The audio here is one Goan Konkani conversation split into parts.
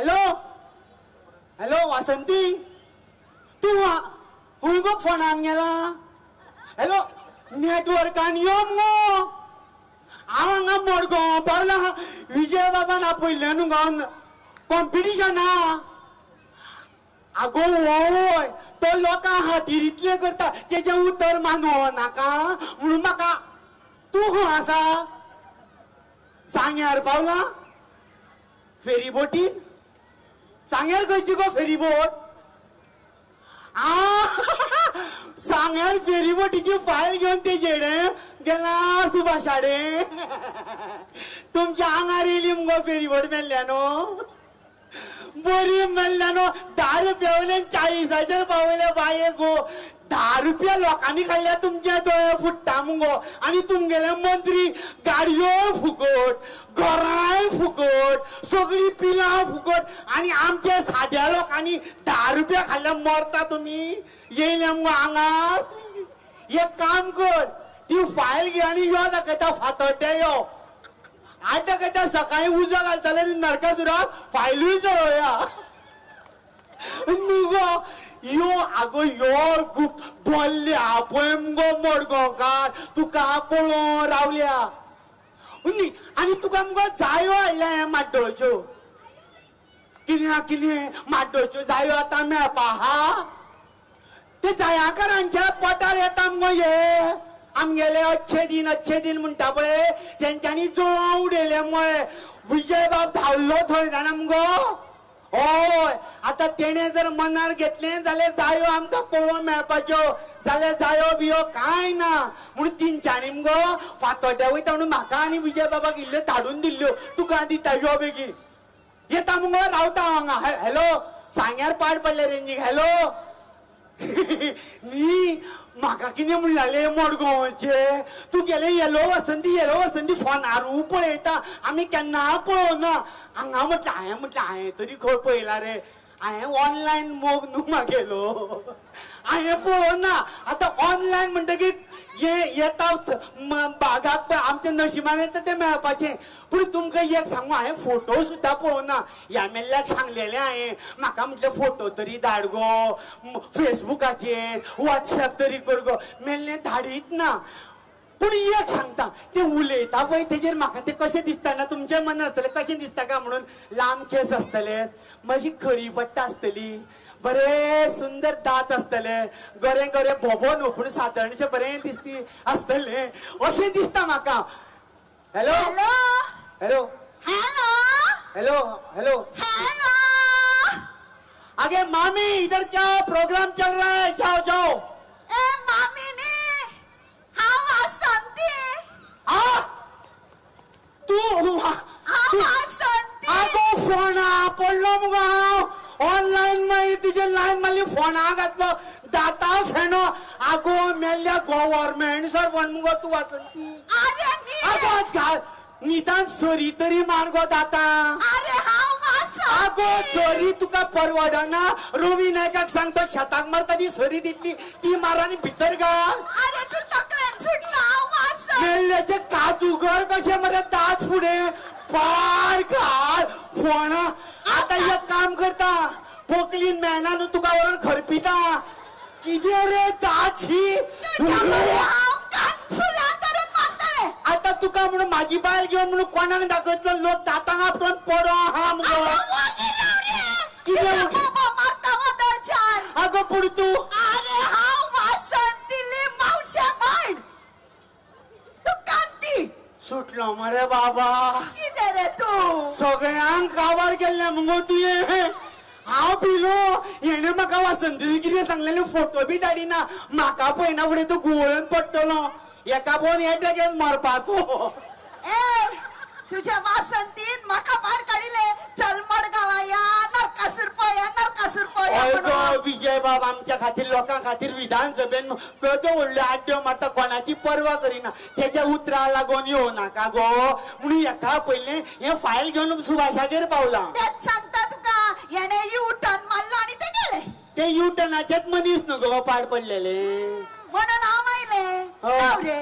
हॅलो हॅलो वासंती, तूं खंय गो फोनान गेला? हॅलो, नेटवर्कान यो मुगो. हांव हांगा मडगांव पावला. विजय बाबान आपयल्लें न्हू गो कॉम्पिटिशना. आगो वय, तो लोकां खातीर इतलें करता, तेजें उतर मानूं नाका म्हणून म्हाका. तूं खंय आसा? सांग्यार पावला फेरी बोटीर? सांग्यार खंयची गो फेरी बोट? आ, सांग्यार फेरी बोटीची फायल घेवन तेजेडे गेला सुभाषाडे. तुमच्या आंगार येयली मुगो फेरी बोट मेल्ल्या न्हू. बरी मेल्ल्या न्हू. 10 रुपया वयल्यान 40 पावयले बाये गो. 10 रुपया लोकांनी खाल्ल्या, तुमचे दोळे फुट्टा मुगो. आनी तुमगेले मंत्री गाडयो फुकट, घरांय फुकट, सगळीं पिलां फुकट, आनी आमच्या साद्या लोकांनी 10 रुपया खाल्ल्या मरता तुमी. येयले मुगो आंगार. एक काम कर, ती फायल घे आनी यो दाखयता. फातोड्ड्या यो. आतां दाखयता, सकाळी उजो घालतले आनी नरकासुराक फायलूय जळोवया न्हू गो. यो आगो यो, खूब बोल्ल्या पळय मुगो मडगांवकार तुका पळोवन रावल्या. न्ही, आनी तुका मुगो जायो हाडल्या हें माड्डोळच्यो. कितें कितें माड्डोळच्यो जायो आतां मेळपा आहा? ते जायाकारांच्या पोटार येता मुगो हे. आमगेले अच्छे दिन अच्छे दिन म्हणटा पळय, तेंच्यांनी जळोवन उडयले मळे. विजय बाब धांवलो थंय, जाणा मुगो. हय, आतां तेणें जर मनार घेतलें जाल्यार जायो आमकां पळोवंक मेळपाच्यो, जाल्यार जायो बियो कांय ना. म्हणून तेंच्यांनी मुगो फातोड्ड्या वयता म्हणून म्हाका आनी विजय बाबाक इल्ल्यो धाडून दिल्ल्यो. तुका दिता, यो बेगीन. येता मुगो? रावता हांव हांगा. हॅलो, सांग्यार पाड पडले रेंजीक. हॅलो, न्ही, म्हाका कितें म्हणलाले मडगांवचे, तूं गेले येलो वसंती, येलो वसंती फोनारू पळयता, आमी केन्ना पळोवना हांगा. म्हटलें हांवें, म्हटलें हांवें तरी खंय पळयला रे? हांवें ऑनलायन मोग न्हू मागेलो, हांवें पळोवना. आतां ऑनलायन म्हणटकीर हे येता बागाक पळय, आमच्या नशिबान येता तें मेळपाचें. पूण तुमकां एक सांगू, हांवें फोटो सुद्दां पळोवना. ह्या मेल्ल्याक सांगलेलें हांवें, म्हाका म्हटलें फोटो तरी धाड गो फेसबुकाचेर, वॉट्सॅप तरी कर गो. मेल्लें धाडीत ना. पूण एक सांगता, ते उलयता पळय तेजेर म्हाका ते कशें दिसता ना, तुमच्या मनात आसतलें कशें दिसता काय म्हणून. लांब केस आसतले, मातशी खळी पट्टा आसतली, बरे सुंदर दांत आसतले, गोरे गोरे, भोबो न्हू पूण सादारणशें बरें दिसती आसतलें अशें दिसता म्हाका. Hello. Hello. Hello. Hello. Hello hello. Hello. आगे मामी, इधर क्या प्रोग्राम चल रहा है? जाओ जाओ. ए मामी न्ही, हांव वासंती. आ, तू हांव तू वासंती. आगो, फोना पडलो मुगो हांव. ऑनलायन मागीर तुजे लायन मारली, फोना घातलो, दाता फेणो. आगो मेल्ल्या, गव्हर्मेंट सर्वंट मुगो तूं वासंती. अरे न्ही रे. आगो घाल, निदान सरी तरी मार गो दाता. अरे हांव आगो वासंती. सरी तुका परवडना? रवी नायकाक सांग, तो शेताक मारता ती सरी दितली, ती मार आनी भितर घाल. अरे तूं तकलेन सुटला? हांव वासंती. मेल्ल्याचे काजूगर कशे मरे दांत फुडें पाड घाल फोणा. आतां एक काम करता, पोकलीन मेळना न्हू तुका, व्हरून खरपिता. कितें रे दांत शी. तुज्या मरे हांव कानसुलार धरून मारतलें. आतां तुका म्हणून माझी बायल घेवन म्हणून कोणाक दाखयतलो लोक? दातांक आपटून पडो आहा मुगो. अरे वगी राव रे. कितें तुका वगी? बोबो मारता वादळच्यान. आगो पूण तूं अरे हांव वासंतीली मावशे बायल, तूं कांती. सुटलो मरे बाबा. कितें रे तूं? सगळ्यांक काबार केल्लें मुगो तुवें. हांव भिलो. हेणें म्हाका वासंती कितें सांगलेलें, फोटो बी धाडिना. म्हाका पळयना फुडें तूं घुंवळून पडटलो. एका पळोवन येता घेवन मरपाचो. ए, तुझ्या वासंतीन म्हाका भायर काडिले, चल मडगांवा या, नरकासूर पळया, नरकासूर पळया हय गो. म्हणून. विजय बाब आमच्या खातीर, लोकां खातीर विधानसभेन केदो व्हडल्यो आड्ड्यो मारता, कोणाची पर्वा करिना. तेज्या उतरा लागून येवं नाका गो म्हणून हेका पयलें हें फायल घेवन सुभाषागेर पावलां. तेच सांगता तुका, येणे यू टर्न मारलो आनी ते गेले. ते यू टर्नाचेच मनीस न्हू गो पाड पडलेले. म्हणून हांव आयले. हो. राव रे,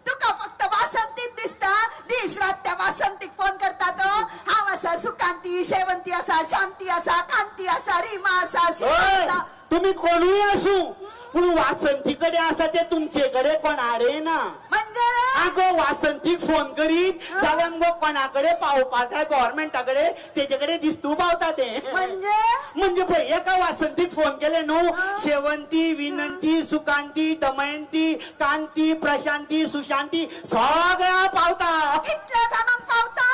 तुका फक्त वासंतीत दिसता. दीस रात त्या वासंतीक फोन करता तो. हांव आसा सुकांती, शेवंती आसा, शांती आसा, कांती आसा, रिमा आसा, सीमा ओय, आसा. तुम्ही कोणूय आसूं, पूण वासंती कडेन आसा ते तुमचे कडेन कोणाडे ना. म्हणजे रे? आगो वासंतीक फोन करीत जाल्यार मुगो कोणा कडेन पावपा जाय गव्हर्मेंटा कडेन, तेजे कडेन दिस्तू पावता ते. म्हणजे? म्हणजे पळय, एका वासंतीक फोन केले न्हू, शेवंती, विनंती, सुकांती, दमयंती, कांती, प्रशांती, सुशांती सगळ्या पावता. इतल्या जाणांक पावता?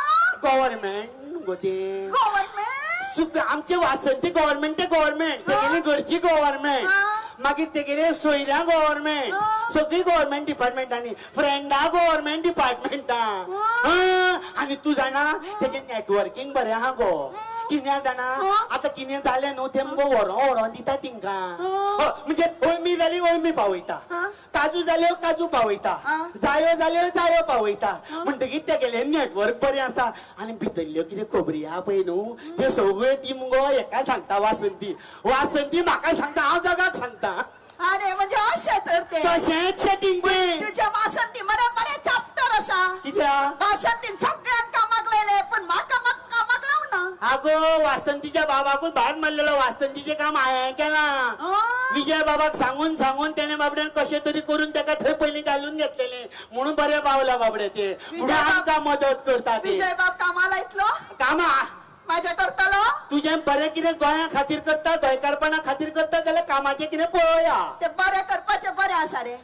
गव्हर्मेंट गो ते. गव्हर्मेंट? आमचे वासंती गव्हर्मेंट ते गव्हर्मेंट, तेगेली घरची गव्हर्मेंट, मागीर तेगेले सोयऱ्या गव्हर्मेंट, सगळी गव्हर्मेंट डिपार्टमेंटांनी, फ्रेंडा गव्हर्मेंट डिपार्टमेंटां. आनी तूं जाणा तेजें नेटवर्कींग बरें आहा गो. कितें जाणा, आतां कितें जालें न्हू, तें मुगो व्हरोन व्हरोन दिता तिंकां. म्हणजे अळमी जाली अळमी पावयता, काजू जाल्यो काजू पावयता, जायो जाल्यो जायो पावयता. म्हणटकीर तेगेलें नेटवर्क बरें आसा. आनी भितरल्यो कितें खबरी आहा पळय न्हू, त्यो सगळ्यो ती मुगो हेका सांगता, वासंती. वासंती म्हाका सांगता, हांव जगाक सांगता. अरे म्हणजे अशें तर ते. तशेंच सेटींग पळय. तुझ्या वासंती मरे बरें चाप्टर आसा. कित्याक? वासंतीन सगळ्यांक कामाक लायले, पूण म्हाका मात कामाक लावना. आगो वासंतीच्या बाबाकूच भायर मारलेलो, वासंतीचें काम हांवें केलां. विजय बाबाक सांगून सांगून तेणे बाबड्यान कशें तरी करून तेका थंय पयलीं घालून घेतलेलें, म्हणून बरें पावला बाबडे ते, म्हणून आमकां मदत करता ते. विजय बाब कामाला येतलो? कामां माझ्या करतलो? तुजें बरें कितें गोंया खातीर करता, गोंयकारपणा खातीर करता जाल्यार कामाचें कितें पळोवया. ते बरें करपाचें बरें आसा रे,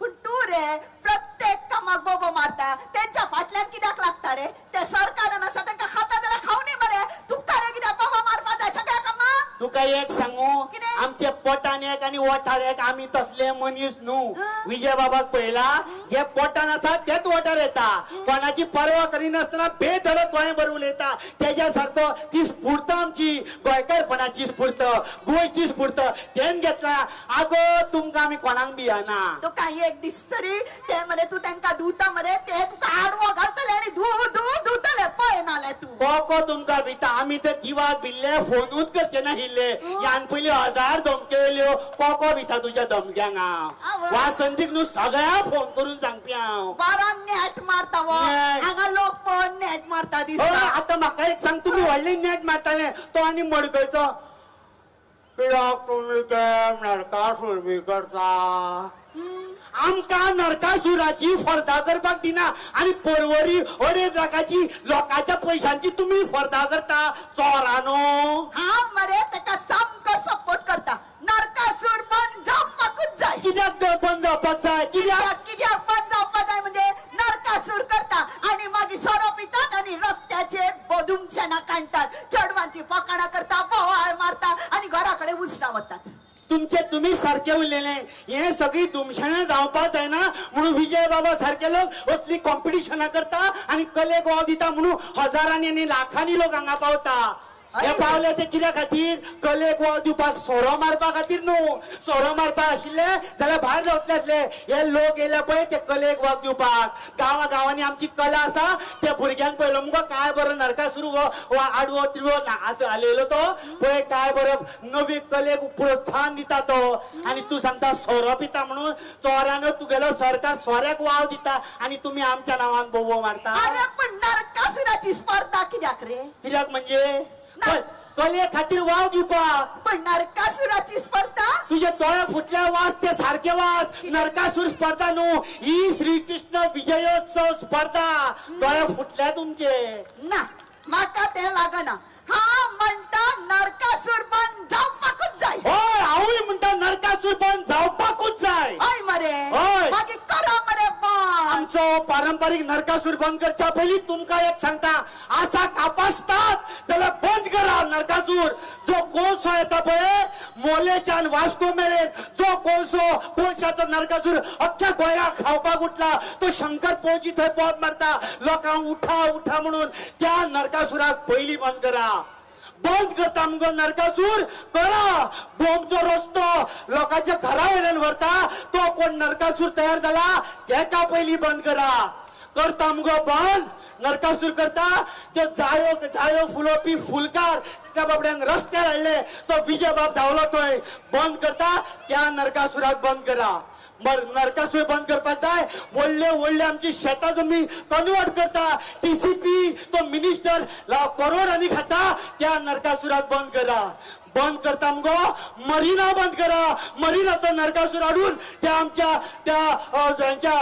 पूण तूं रे प्रत्येक कामाक बोबो मारता, तेंच्या फाटल्यान कित्याक लागता रे? ते सरकारान आसा, तेंका खाता जाल्यार खावनी मरे, तुका रे कित्याक बोबो मारपा जाय सगळ्या कामाक? तुका एक सांगू, कितें? आमचे पोटान एक आनी ओठार एक, आमी तसले मनीस न्हू. विजय बाबाक पळयला, जे पोटान आसा तेच ओठार येता, कोणाची पर्वा करिनासतना बेधडक गोंयभर उलयता. तेज्या सारको ती स्फूर्त आमची गोंयकारपणाची स्फूर्त, गोंयची स्फूर्त तेन घेतला. आगो तुमकां आमी कोणाक भियना. तुका एक दीस तरी ते मरे तूं तेंका धुता मरे, ते तुका आडवो घालतले आनी धू धू धुतले पळय नाले तूं. कोको तुमकां भिता, आमी तर जिवाक भिल्ले, फोनूच करचे नाशिल्ले. ह्यान पयलीं 1000 धमक्यो येयल्यो, कोको भिता तुज्या धमक्यांक हांव. वासंतीक न्हू सगळ्यांक फोन करून सांगपी हांव. बरो नेट मारता वो, हांगा लोक पळोवन नेट मारता दिसता. आतां म्हाका एक सांग, तुमी व्हडले नेट मारताले, तो आनी मडकयचो कित्याक तुमी ते नरकासूर बी करता? आमकां नरकासुराची स्पर्धा करपाक दिना आनी परवरी 2.5 लाखाची लोकांच्या पयशांची तुमी स्पर्धा करता चोरानो. हांव मरे तेका सामको सपोर्ट करता, नरकासूर बंद जावपाकूच जाय. कित्याक बंद जावपाक जाय? कित्याक कित्याक बंद जावपाक जाय म्हणजे नरकासूर करता आनी मागीर सोरो पितात आनी रस्त्याचेर बदुमशेणां काडटात, चेडवांची फकाणां करता, बोवाळ मारता आनी घरा कडेन उसरां वतात. तुमचे तुमी सारके उरलेले, हे सगळी धुमशेणां जावपाक जायना म्हणून विजय बाबा सारके लोक असली कॉम्पिटिशनां करता आनी कलेक वाव दिता, म्हणून हजारांनी आनी लाखांनी लोक हांगा पावता. हे पावले ते कित्या खातीर? कलेक वाव दिवपाक, सोरो मारपा खातीर न्हू. सोरो मारपा आशिल्ले जाल्यार भायर जावतले आसले. हे लोक येयले पळय ते कलेक वाव दिवपाक. गांवा गांवांनी आमची कला आसा, त्या भुरग्यांक पळयलो मुगो काय बरो नरकासूर आडवो तिडवो हालयलो तो पळय, काय बरो नवी कलेक प्रोत्साहन दिता तो. आनी तूं सांगता सोरो पिता म्हणून, चोरानो तुगेलो सरकार सोऱ्याक वाव दिता आनी तुमी आमच्या नांवान बोबो मारता. अरे पण नरकासुराची स्पर्धा कित्याक रे? कित्याक म्हणजे कले खातीर वाव दिवपाक. पण नरकासुराची स्पर्धा? तुझे दोळे फुटल्या वाच, ते सारखे वाच. नरकासूर स्पर्धा न्हू ही, श्रीकृष्ण विजयोत्सव स्पर्धा. दोळे फुटल्या तुमचे. ना म्हाका ते लागना. हांव म्हणटा नरकासूर बंद जावपाकूच जाय. हय, हांवूय म्हणटा नरकासूर बंद जावपाकूच जाय. हय मरे, हय. मागीर करा मरे बंद. आमचो पारंपारीक नरकासूर बंद करच्या पयलीं तुमकां एक सांगता, आसा कापासतात जाल्यार बंद करा नरकासूर. जो कोळसो येता पळय मोलेच्यान वास्को मेरेन, जो कोळसो कोळशाचो नरकासूर अख्ख्या गोंयाक खावपाक उठला, तो शंकर पोजी थंय बोब मारता लोकांक उठा उठा म्हणून, त्या नरकासुराक पयलीं बंद करा. बंद करता मुगो नरकासूर करा. बोमचो रस्तो लोकांच्या घरा वयल्यान व्हरता, तो कोण नरकासूर तयार जाला तेका पयलीं बंद करा. करता मुगो बंद नरकासूर करता. त्यो जायो जायो फुलोवपी फुलकार त्या बाबड्यांक रस्त्यार हाडले, तो विजय बाब धांवलो थंय. बंद करता त्या नरकासुराक बंद करा. नरकासूर बंद करपाक जाय. व्हडले व्हडले आमची शेतां जमनी कन्वर्ट करता, टीसीपी तो मिनिस्टर करोडांनी खाता, त्या नरकासुराक बंद करा. बंद करता मुगो मरिना बंद करा. मरिनाचो नरकासूर हाडून त्या आमच्या त्या हेंच्या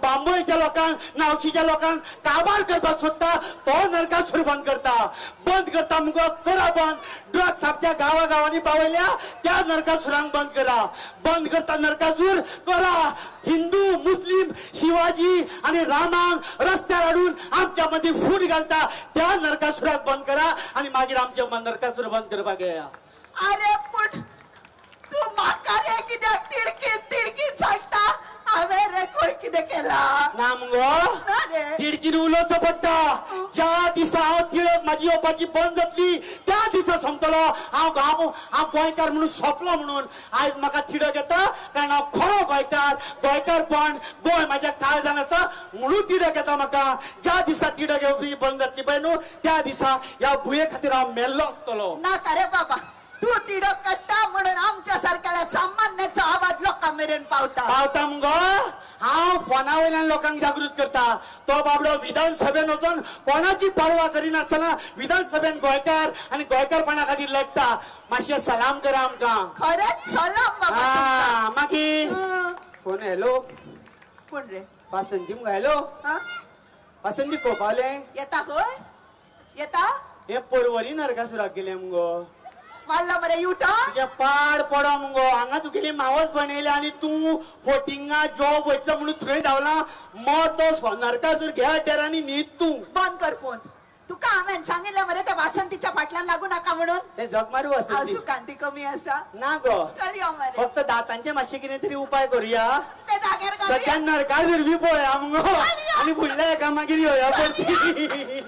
बांबोळीच्या लोकांक, नावशीच्या लोकांक काबार करपाक सोदता, तो नरकासूर बंद करता. बंद करता मुगो करा बंद. ड्रग्स आमच्या गांवा गांवांनी पावयल्या त्या नरकासुरांक बंद करा. बंद करता नरकासूर करा. हिंदू मुस्लिम शिवाजी आणि रामांक रस्त्यार हाडून आमच्या मदीं फूट घालता त्या नरकासुराक बंद करा. आणि मागीर आमचे नरकासूर बंद करपाक येया. अरे पूण तूं म्हाका रे कित्याक तिडकीन तिडकीन सांगता? हांवें रे खंय कितें केलां? ना मुगो, ना रे. तिडकीन उलोवचो पडटा. ज्या दिसा हांव तिडक म्हाजी येवपाची बंद जातली त्या दिसा समजलो हांव हांव हांव गोंयकार म्हणून सोंपलो म्हणून. आयज म्हाका तिडक येता कारण हांव खरो गोंयकार. गोंयकारपण गोंय म्हाज्या काळजान आसा म्हणून तिडक येता म्हाका. ज्या दिसा तिडक येवपी बंद जातली पळय न्हू, त्या दिसा ह्या भुंये खातीर हांव मेल्लो आसतलो. नाका रे बाबा, तूं तिडक काडटा म्हणून आमच्या सारक्या सामान्याचो आवाज लोकां मेरेन पावता. पावता मुगो. हांव फोना वयल्यान लोकांक जागृत करता. तो बाबडो विधानसभेन वचून कोणाची पर्वा करिनासतना विधानसभेन गोंयकार आनी गोंयकारपणा खातीर लढटा. मातशें सलाम करा आमकां. खरेंच सलाम बाबा तुमकां. हा, मागीर फोन. हॅलो. कोण रे? वासंती मुगो. हॅलो. हा? वासंती, खंय पावलें? येता खंय येता? हे परवरी नरकासुराक गेलें मुगो. मारला मरे युटा. तुगे पाड पडो मुगो, हांगा तुगेली मावस बनयल्या आनी तूं फोटिंगा जॉब वयतलो म्हणून थंय धांवला. मर तो नरकासूर घे अड्ड्यार आनी न्हीद तूं. बंद कर फोन. तुका हांवें सांगिल्लें मरे त्या वासंतीच्या फाटल्यान लागू नाका म्हणून. ते जग मारू हांव वासंती. सुकांती कमी आसा. ना गो. चल यो मरे. फक्त दातांचे मातशे कितें तरी उपाय करूया. ते जाग्यार घालूया. सध्या नरकासूर बी पळया मुगो आनी फुडल्या एका मागीर येवया परती.